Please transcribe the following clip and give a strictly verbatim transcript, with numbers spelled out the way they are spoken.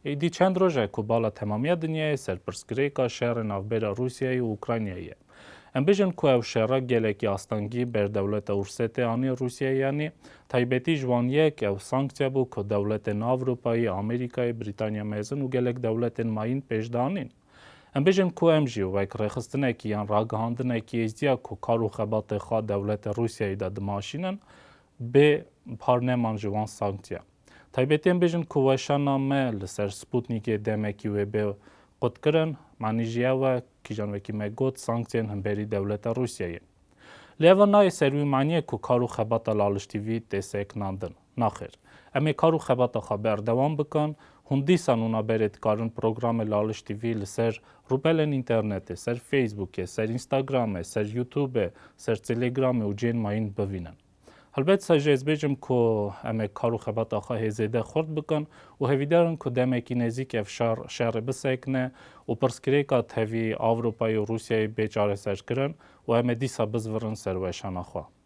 Êdî çend roj e ku bala temamiya dinyayê ser pirsgirêka şerê navbera Rûsyayê û Ukraynayê ye. Em bêjin ku ev şera gelekî astengî ber dewleta Ûrsê tê anî Rûsyayê, yanî taybetî ji wan yek ew sanksiya bû ku dewletên Ewropayê, Amerîkayê, Brîtanya Mezin û gelek dewletên mayîn pêş danîn. Em bêjin ku em jî wek rêxistinekî yan ragihandinekî êzdiya ku kar û xebatê xwe dewleta Rûsyayê de dimaşînin, bê par neman ji wan sanksiya. Taybetî em bêjin ku weşana me li ser Sputnikê demekî wê bê qutkirin, manî jî ew e, kîjan wekî me got, sanksiyên himberî dewleta Rûsyayê. Lê eva nayê ser wî maniyê ku kar û xebata Laliş T V tê sekinandin. Naxêr. Em ê kar û xebata xwe berdewam bikin. Hûn dîsan û naberê dikarin programê Laliş T V li ser rûpelên înternetê, ser Facebookê, ser Instagramê, ser YouTubeê, ser Telegramê û cihên mayîn bivînin. Helbet sa jî ez bêjim ku em ê kar û xebata xwe hê zêde xurt bikin û hêvîdar in ku demekî nêzîk ev şer, şerê bisekine û pirsgirêka tevî Ewropayê û Rûsyayê bê çareserkirin û em ê dîsa bizvirin ser weşana xwe.